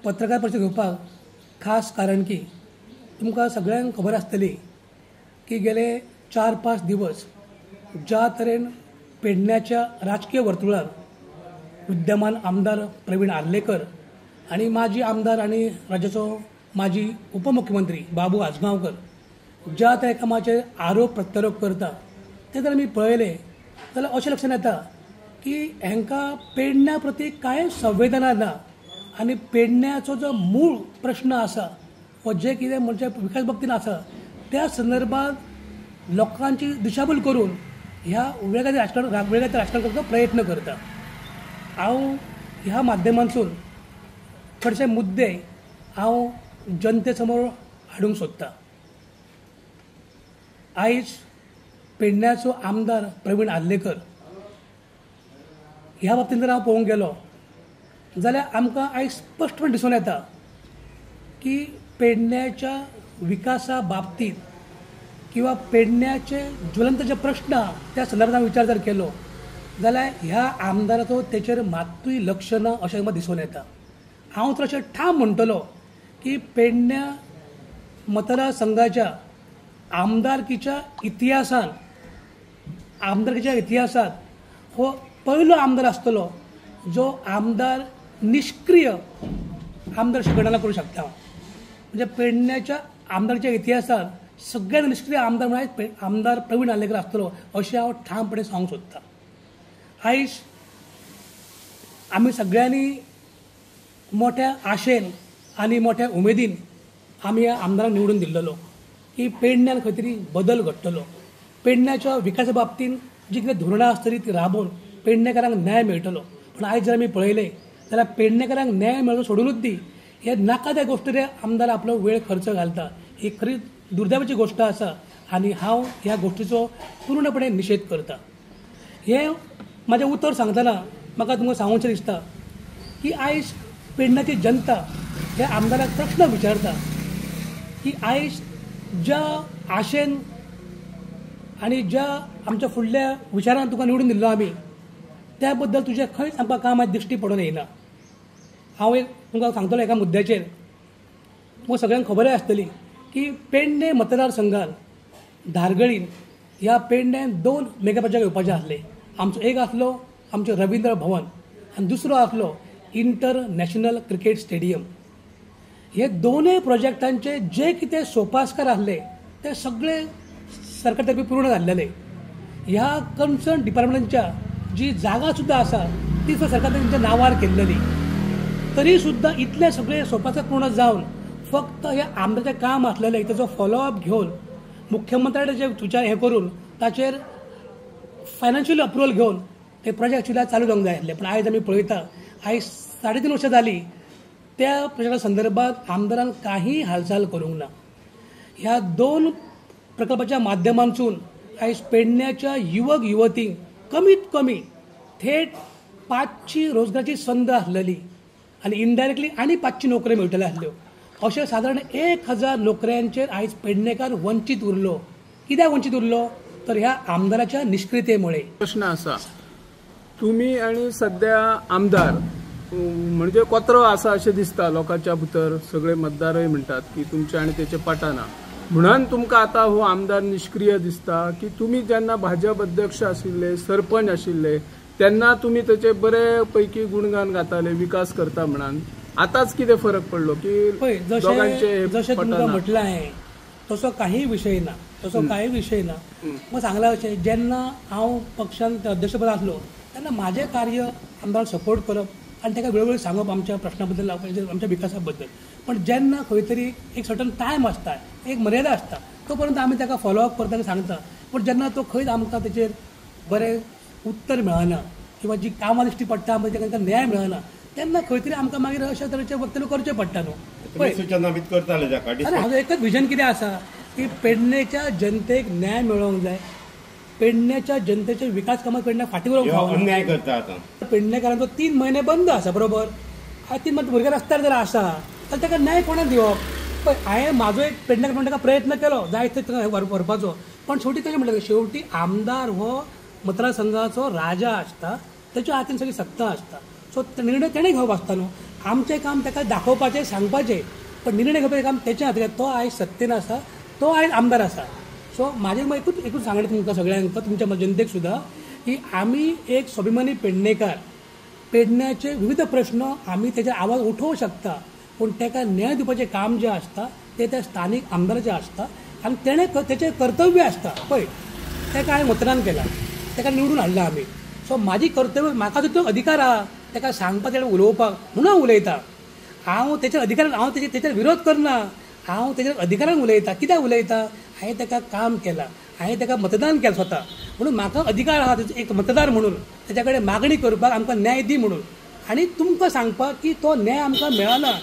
पत्रकार परिशद घेवपाक खास कारण की तुमकां सगळ्यांक खबर आसतली की गेले 4-5 दिवस ज्या तरेन पेडण्याच्या राजकीय वर्तुळात विद्यमान आमदार प्रवीण आर्लेकर आनी माजी आमदार आनी राज्याचो माजी उपमुख्यमंत्री बाबू आजगांवकर ज्या त्या एकामेकाचेर आरोप प्रत्यारोप करता ते जर आमी पळयले जाल्यार अशें लक्षांत येता की हांकां पेडण्या प्रती कांय संवेदना ना आनी पेडण्याचो जो मूळ प्रश्न आसा वो जे कितें म्हणजे विकास बाबतीन आसा त्या संदर्भात लोकांची दिशाभूल करून ह्या वेगळ्या राजकारण करपाचो प्रयत्न करता. हांव ह्या माध्यमांतसून चडशे मुद्दे हांव जनते समोर हाडूंक सोदता. आयज पेडण्याचो आमदार प्रवीण आर्लेकर ह्या बाबतींत जर हांव पळोवंक गेलो जाल्यार आमकां आयज स्पश्टपणे दिसून येता की पेडण्याच्या विकासा बाबतींत किंवा पेडण्याचे ज्वलंत जे प्रश्न त्या संदर्भात विचार जर केलो जाल्यार ह्या आमदाराचो तेचेर मात्तूय लक्ष ना अशें म्हाका दिसून येता. हांव तर अशें ठाम म्हणटलो की पेडण्या मतदारसंघाच्या आमदारकीच्या इतिहासांत हो पयलो आमदार आसतलो जो आमदार निश्क्रिय आमदार अशी गणना करूं शकता. म्हणजे पेडण्याच्या आमदारच्या इतिहासांत सगळ्यात निश्क्रिय आमदार म्हळ्यार आमदार प्रवीण आर्लेकर आसतलो अशें हांव ठामपणे सांगूंक सोदता. आयज आमी सगळ्यांनी मोठ्या आशेन आनी मोठ्या उमेदीन आमी ह्या आमदाराक निवडून दिल्लो की पेडण्यान खंय तरी बदल घडटलो, पेडण्याच्या विकासा बाबतींत जी कितें धोरणां आसतली ती राबोवन पेडणेकारांक न्याय मेळटलो. पूण आयज जर आमी पळयलें जाल्यार पेडणेकारांक न्याय मेळून सोडूनच दी हे नाका त्या गोश्टीर आमदार आपलो वेळ खर्च घालता. ही खरी दुर्दैवाची गोश्ट आसा आनी हांव ह्या गोश्टीचो पूर्णपणे निशेध करता. हें म्हाजें उतर सांगतना म्हाका तुमकां सांगूचें दिसता की आयज पेडण्याची जनता ह्या आमदाराक प्रश्न विचारता की आयज ज्या आशेन आनी ज्या आमच्या फुडल्या विचारान तुका निवडून दिल्लो आमी त्या बद्दल तुजें खंयच आमकां काम आयज दिश्टी पडून येयना. हांव एक तुमकां सांगतलो एका मुद्द्याचेर, तुमकां सगळ्यांक खबरय आसतली की पेडणे मतदारसंघान धारगळीन ह्या पेडण्यान 2 मेगा प्रोजेक्ट येवपाचे आसले. आमचो एक आसलो आमचें रवींद्र भवन आनी दुसरो आसलो इंटरनॅशनल क्रिकेट स्टेडियम. हे दोनूय प्रोजेक्टांचे जे कितें सोपासकार आसले ते सगळे सरकार तर्फे पूर्ण जाल्लेले. ह्या कन्सर्न डिपार्टमेंटाच्या जी जागा सुद्दां आसा ती सुद्दां सरकार तेंच्या नांवार केल्लेली. तरी सुद्दां इतले सगळे सोपासकार पूर्ण जावन फक्त ह्या आमदाराचें काम आसलेलें तेजो फॉलोअप घेवन मुख्यमंत्र्याचे विचार हें करून ताचेर फायनान्शियल अप्रुवल घेवन ते प्रोजेक्ट सुद्दां चालू जावंक जाय आसले. पूण आयज आमी पळयता आयज 3.5 वर्सां जालीं त्या प्रोजेक्टा संदर्भात आमदारान काही हालचाल करूंक ना. ह्या 2 प्रकल्पाच्या माध्यमांतसून आयज पेडण्याच्या युवक युवतींक कमीत कमी थेट 5ची रोजगाराची संद आसलेली आनी इनडायरेक्टली आनी 5ची नोकऱ्यो मेळटल्यो आसल्यो. अशें सादारण 1000 नोकऱ्यांचेर आयज पेडणेकार वंचीत उरलो. कित्याक वंचीत उरलो तर ह्या आमदाराच्या निश्क्रियतेमुळे. प्रश्न आसा, तुमी आनी सद्या आमदार म्हणजे कोत्रो आसा अशें दिसता लोकांच्या भितर, सगळे मतदारय म्हणटात की तुमचे आनी तेचे पटाना, म्हणून तुमकां आतां हो आमदार निश्क्रिय दिसता की तुमी जेन्ना भाजप अध्यक्ष आशिल्ले, सरपंच आशिल्ले तेन्ना तुमी तेचे बरे पैकी गुणगान गाताले, विकास करता म्हणून, आतांच कितें फरक पडलो की पळय जशें तुमकां म्हटलां हांवें तसो काही विशय ना, तसो कांय विशय ना. मग सांगलां अशें जेन्ना हांव पक्षान अध्यक्षपद आसलो तेन्ना म्हाजें कार्य आमदाराक सपोर्ट करप आनी ताका वेळोवेळी सांगप आमच्या प्रश्ना बद्दल, आमच्या विकासा बद्दल. पण जेन्ना खंय तरी एक सर्टन टायम आसता, एक मर्यादा आसता, तो पर्यंत आमी ताका फॉलोअप करता आनी सांगता. पूण जेन्ना तो खंयच आमकां तेचेर बरें उत्तर मेळना किंवा जी कामां दिश्टी पडटा आमकां तांकां न्याय मेळना तेन्ना खंय तरी आमकां मागीर अशा तरेचें वक्तव्य करचें पडटा न्हू. आनी हाजो एकच विजन कितें आसा की पेडणेच्या जनतेक न्याय मेळोवंक जाय, पेडण्याच्या जनतेचे विकास कामां पेडण्या फाटीं उरोवंक अन्याय करता. आतां पेडणेकारांचो 3 म्हयने बंद आसा, बरोबर? आतां 3 म्हयने भुरगे रस्त्यार जर आसा जाल्यार ताका न्याय कोणें दिवप? पळय हांवें म्हाजो एक पेडण्याक म्हणून ताका प्रयत्न केलो जायत थंय व्हरपाचो, पण शेवटी कशें म्हणलें शेवटी आमदार हो मतदारसंघाचो राजा आसता, तेच्या हातीन सगळी सत्ता आसता. सो निर्णय तेणें घेवप आसता न्हू. आमचें काम ताका दाखोवपाचें, सांगपाचें, पण निर्णय घेवपाचें काम तेच्या हातीन. तो आयज सत्तेन आसा, तो आयज आमदार आसा. सो म्हाजें एकूच एकूच सांगणें तुमकां सगळ्यांक, तुमच्या जनतेक सुद्दां, की आमी एक स्वाभिमानी पेडणेकार, पेडण्याचे विविध प्रश्न आमी तेजेर आवाज उठोवंक शकता, पूण ताका न्याय दिवपाचें काम जें आसता तें त्या स्थानीक आमदाराचें आसता आनी तेणें तेचें कर्तव्य आसता. पळय, ताका हांवें मतदान केलां, ताका निवडून हाडला आमी. सो म्हाजी कर्तव्य, म्हाका जो अधिकार आहा ताका सांगपाक, तेणें उलोवपाक, म्हणून हांव उलयतां. हांव तेच्या अधिकारान, हांव तेचेर विरोध करना, हांव तेच्या अधिकारान उलयतां. कित्याक उलयतां? हांवें ताका काम केलां, हांवें ताका मतदान केलां स्वता, म्हणून म्हाका अधिकार आहा एक मतदार म्हणून तेच्या कडेन मागणी करपाक, आमकां न्याय दी म्हणून, आनी तुमकां सांगपाक की तो न्याय आमकां मेळना.